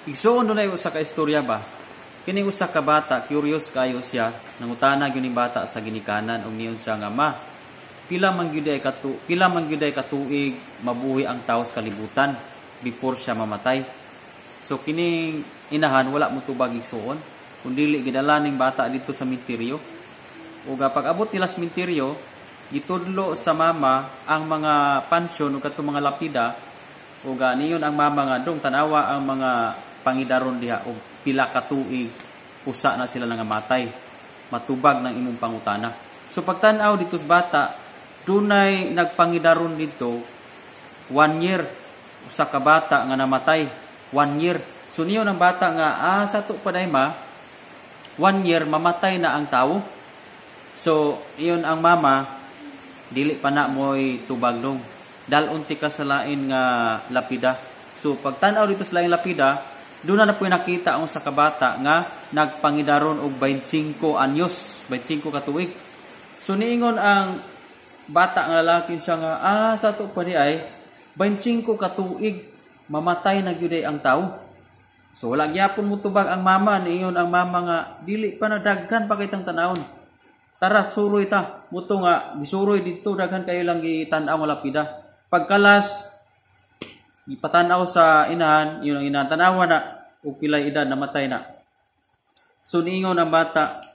Igsuon, dunay usa ka istorya ba? Kining usa ka bata, curious kayo siya, nangutana gyud ning bata sa ginikanan ug niingon siya nga, "Ma, pila man gyud ay katuig mabuhi ang tao sa kalibutan before siya mamatay?" So kining inahan wala mo tubag, igsuon, kun dili gidala ning bata didto sa sementeryo. Ug pag-abot nila sa sementeryo, gitudlo sa mama ang mga pansyon ug katong mga lapida ug niingon ang mama nga, "Dong, tanawa ang mga pangidaron diha og pila ka tuig usa na sila nangamatay. Matubag ng imong pangutana." So pagtan-aw didto sa bata, dunay nagpangidaron didto 1 year, usa ka bata nga namatay 1 year. So niingon ang bata nga, "Ah, sa ato pa ma, 1 year mamatay na ang tao." So niingon ang mama, "Dili pa na mo'y tubag, dong. Dal-on tika sa lain nga lapida." So pagtan-aw didto sa lain lapida, doon na po nakita ang usa ka bata nga nagpangidaron og 25 anyos, 25 ka tuig. So niingon ang bata nga lalaki siya nga, "Ah, sa ato pa di ay 25 ka tuig mamatay na gyud ang tao." So wala gyapon mo tubag ang mama. Niingon ang mama nga, "Dili pa na, daghan pa kitang tanawon. Tara, suroy ta." Muto nga gisuroy didto, daghan kayo lang gitan-aw nga lapida. Pagkalas, ipatanaw sa inahan, niingon ang inahan, "Tanawa na og pilay edad namatay na." So niingon ang bata,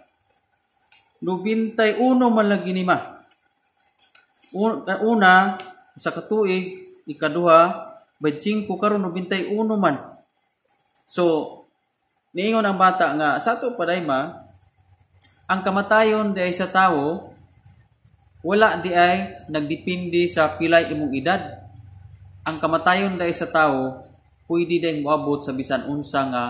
"91 man lagi ni ma. Una, sa katuig, ikaduha, 25, karon 91 man." So, niingon ang bata nga, "Sa ato pa day ma, ang kamatayon di ay sa tawo, wala di ay nagdepende sa pilay imong edad. Ang kamatayon di ay sa tawo, pwede din moabot sa bisan unsa nga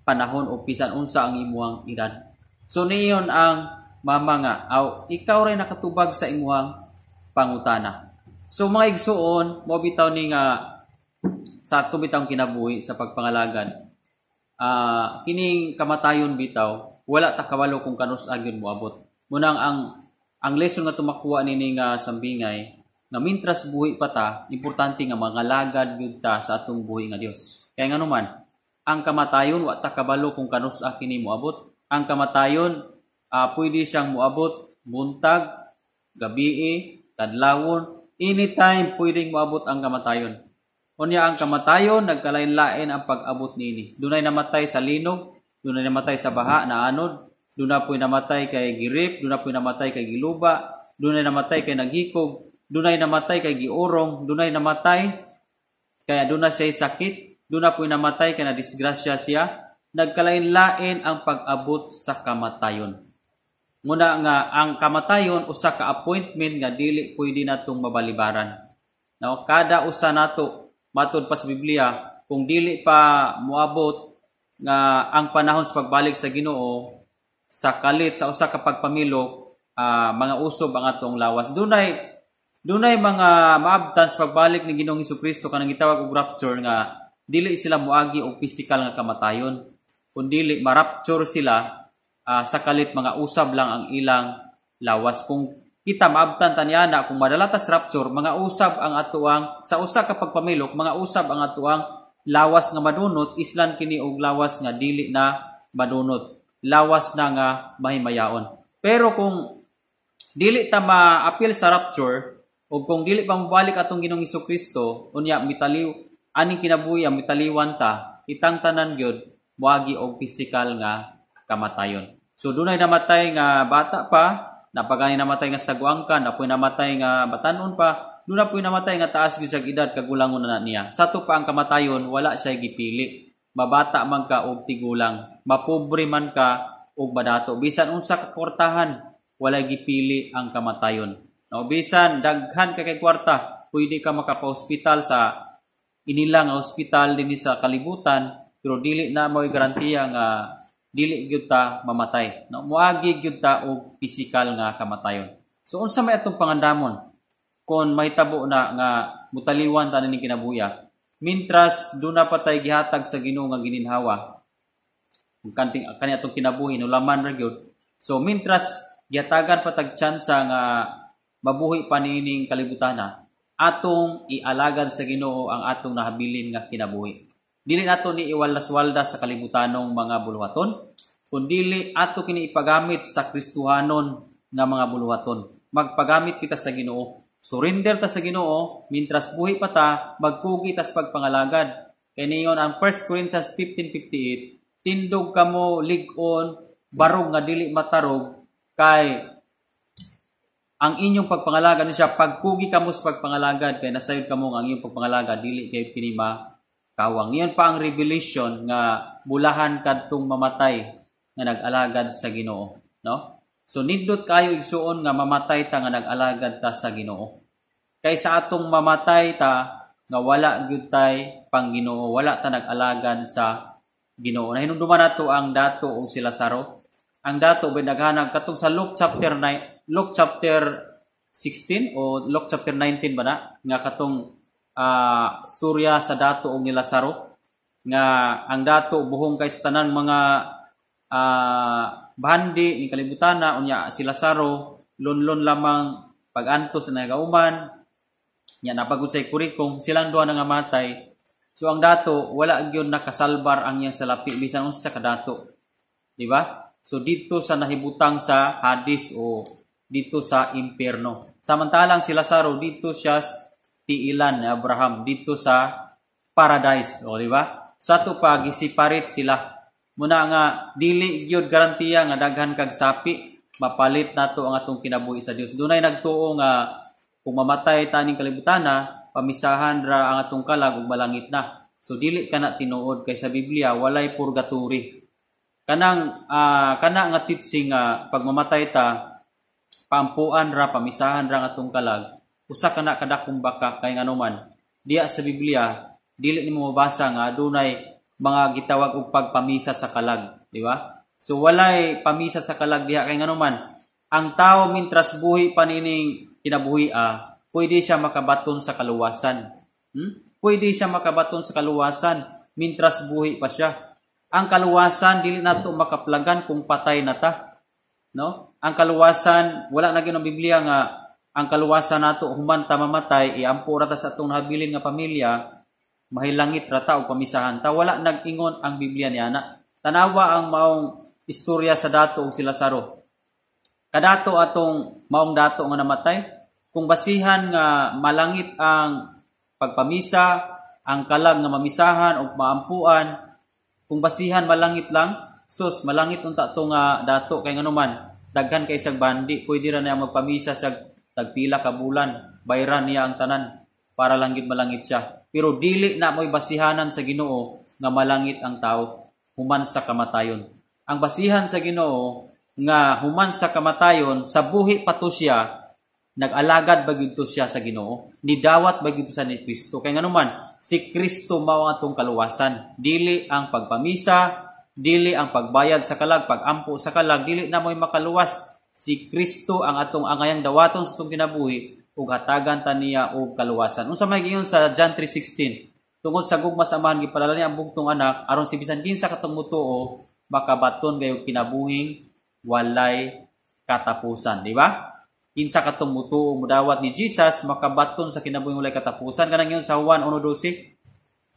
panahon o bisan unsa ang imuhang edad." So niingon ang mama nga, "Aw, ikaw ray nakatubag sa imuhang pangutana." So mga igsuon, mo bitaw ni nga sa ato bitawng kinabuhi sa pagpangalagad. Kining kamatayon bitaw, wala ta kabalo kung kanus-a gyud moabot. Munang ang lesson nga tumakuha nini nga sambingay nga mintras buhi pa ta, importante nga mangalagad gyud ta sa atong buhi nga Dios. Kaya nganuman, ang kamatayon wa ta kabalo kung kanus-a kini moabot. Ang kamatayon pwede siyang moabot buntag, gabii, kadlawon, anytime pwedeng moabot ang kamatayon. Unya ang kamatayon nagkalain-lain ang pag-abot niini. Dunay namatay sa linog, dunay namatay sa baha na anod, dunay po'y namatay kay gi-rape, dunay po'y namatay kay giluba, dunay namatay kay naghikog, dunay namatay kay giurong, dunay namatay kaya dunay siya sakit, dunay po'y namatay kay nadisgrasya siya. Nagkalain-lain ang pag-abot sa kamatayon. Muna nga ang kamatayon usa ka appointment nga dili pwede natong mabalibaran. Now, kada usa nato, matud pa sa Biblia, kung dili pa moabot nga ang panahon sa pagbalik sa Ginoo, sa kalit sa usa ka pagpamilok, mga usob ang atong lawas. Dunay mga maabtan sa pagbalik ni Ginoong Kristo, kanang gitawag og rapture, nga dili sila moagi og physical nga kamatayon kundili ma-rapture sila sa kalit mga usab lang ang ilang lawas. Kung kita maabtan ta niana, kung madala ta sa rapture, mga usab ang atuang sa usa ka pagpamilok, mga usab ang atuang lawas nga madunot, islan kini og lawas nga dili na madunot, lawas na nga mahimayaon. Pero kung dili ta maapil sa rapture o kung dili pa mobalik atong Ginoong Kristo, unya mitaliw aning kinabuhi, mitaliwan ta, kitang tanan gyud moagi og physical nga kamatayon. So dunay namatay nga bata pa, napagani namatay nga staguang ka, napoy namatay nga batanon pa, doon na po'y namatay nga taas gyud sa edad, kagulangon na niya. Sa ato pa ang kamatayon, wala siya gipili. Mabata man ka og tigulang, mapobre man ka og badato, bisan unsa ka kwartahan, wala gipili ang kamatayon. No, bisan daghan ka kay kwarta, pwede ka makapa-ospital sa inila nga ospital dinhi sa kalibutan, pero dili na mo'y garantiya nga dili gyud ta mamatay. No, moagi gyud ta og physical nga kamatayon. So unsa may atong pangandamon kung mahitabo na nga mutaliwan ta ning kinabuya? Mintras duna pa tay gihatag sa Ginoo nga gininhawa, kung kanting kani atong kinabuhi nulaman ra gyud. So mintras gihatagan pa tag tsansa nga mabuhi pa niining kalibutana, atong ialagad sa Ginoo ang atong nahabilin nga kinabuhi. Dili nato ni iwaldas-waldas sa kalibutanong mga buluhaton, kundili ato kini ipagamit sa Kristohanon nga mga buluhaton. Magpagamit kita sa Ginoo. Surrender ta sa Ginoo mintras buhi pa ta, magkugi tas pagpangalagad. Kay niyon ang 1 Corinthians 15:58, tindog kamo lig-on barog nga dili matarog kay ang inyong pagpangalagad ni siya, pagkugi kamo sa pagpangalagad kay nasayod kamo nga ang inyong pagpangalagad dili kay kini makawang. Iyon pa ang revelation nga bulahan kadtong mamatay nga nag-alagad sa Ginoo, no? So nindot kayo igsuon nga mamatay ta nga nag-alagad ta sa Ginoo. Kay sa atong mamatay ta nga wala gyud tay pang Ginoo, wala ta nag-alagad sa Ginoo. Nahinumduman nato ang dato og si Lazaro. Ang dato bay naghanag katong sa Luke chapter 9, Luke chapter 16 o Luke chapter 19 ba na nga katong storya sa dato og ni Lazaro nga ang dato buhong kay sa tanan mga bandi ni kalibutana, unya si Lazaro lunlon lamang pag-antos sa nagauman nya napagod say kurikong, silang duha na nga matay. So ang dato wala gyud nakasalbar ang iyang salapi bisan unsa sa kadato, di ba? So dito sa nahibutang sa Hades o dito sa impierno. Samantalang si Lazaro dito siya tiilan ni Abraham dito sa paradise, o di ba? Sa ato pa gisiparit sila. Muna nga dili gyud garantiya nga daghan kag sapi mapalit nato ang atong kinabuhi sa Dios. Dunay nagtuo nga kung mamatay taning kalibutana, pamisahan ra ang atong kalag ug malangit na. So dili kana tinuod kay sa Biblia walay purgatory. Kanang kana nga teaching nga pag mamatay ta paampuan ra, pamisahan ra ang atong kalag, usa kana kadakong baka kay nganuman diya sa Biblia dili nimo mabasa nga adunay mga gitawag og pagpamisa sa kalag, di ba? So walay pamisa sa kalag diha kay nganuman ang tao mintras buhi pa nining kinabuhi pwede siya makabaton sa kaluwasan. Pwede siya makabaton sa kaluwasan mintras buhi pa siya. Ang kaluwasan dili nato makaplagan kung patay na ta, no? Ang kaluwasan wala na gyud ang Biblia nga ang kaluwasan nato human ta mamatay iampo ra ta sa atong nahabilin nga pamilya, mahilangit ra ta og pamisahan ta. Wala nag-ingon ang Biblia niana. Tanawa ang maong istorya sa dato og si Lazaro. Kadato atong maong dato nga namatay, kung basihan nga malangit ang pagpamisa, ang kalag nga mamisahan o maampuan, kung basihan malangit lang, sus malangit unta to nga dato kay nganuman daghan kay isang bandi, pwede ra niya magpamisa sa tagpila ka bulan, bayran niya ang tanan para lang gid malangit siya. Pero dili na mo'y basihanan sa Ginoo nga malangit ang tao human sa kamatayon. Ang basihan sa Ginoo nga human sa kamatayon, sa buhi pa to siya, nag-alagad ba gyud to siya sa Ginoo, nidawat ba gyud to sa ni Kristo. Kay nganuman si Kristo mao ang atong kaluwasan, dili ang pagpamisa, dili ang pagbayad sa kalag, pagampo sa kalag, dili na mo'y makaluwas. Si Kristo ang atong angayang dawaton sa atong kinabuhi ug hatagan ta niya og kaluwasan. Unsa may giingon sa John 3:16? Tungod sa gugma sa Amahan gipadala niya ang bugtong anak aron si bisan kinsa katong mutuo makabaton gayud kinabuhing walay katapusan, di ba? Kinsa katong mutuo mudawat ni Jesus makabaton sa kinabuhing walay katapusan. Kanang ingon sa Juan 1:12,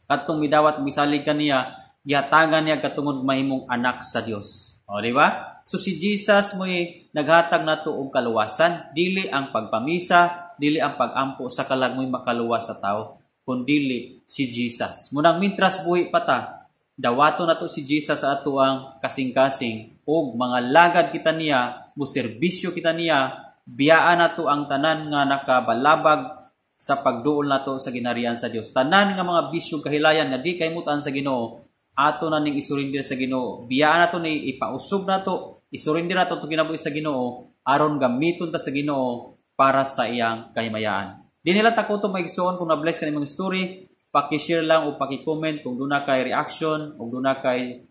katong midawat misalig kaniya, gihatagan niya katungod mahimong anak sa Dios. O, di ba? So si Jesus mo'y naghatag nato og kaluwasan, dili ang pagpamisa, dili ang pagampo sa kalag mo'y makaluwas sa tao, kundili si Jesus. Munang mintras buhi pa ta, dawato nato si Jesus sa ato ang kasing-kasing og mga lagad kita niya, muserbisyo kita niya, biyaan nato ang tanan nga nakabalabag sa pagduol nato sa ginarian sa Dios. Tanan nga mga bisyo kahilayan nga di kaymutan sa Ginoo, ato na ning isurrender sa Ginoo. Biyaan nato ni ipausob nato, isurrender nato itong kinabuhi sa Ginoo aron gamiton ta sa Ginoo para sa iyang kahimayaan. Di nila takoto maigsoon kung na-bless ka nimong story, paki-share lang o paki-comment kung duna kay reaction o duna kay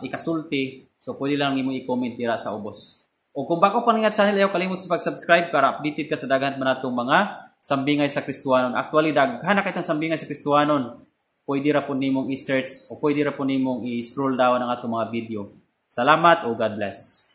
ikasulti. So pwede lang nimo i-comment dira sa ubos. O kung bago pa ningat channel, ayaw kalimot sa pag-subscribe para updated ka sa daghan man natong mga sambingay sa Kristohanon. Actually, daghan na kitang sambingay sa Kristohanon. Pwede ra po nimong i-search o pwede ra po nimong i-scroll down ang atong mga video. Salamat o God bless.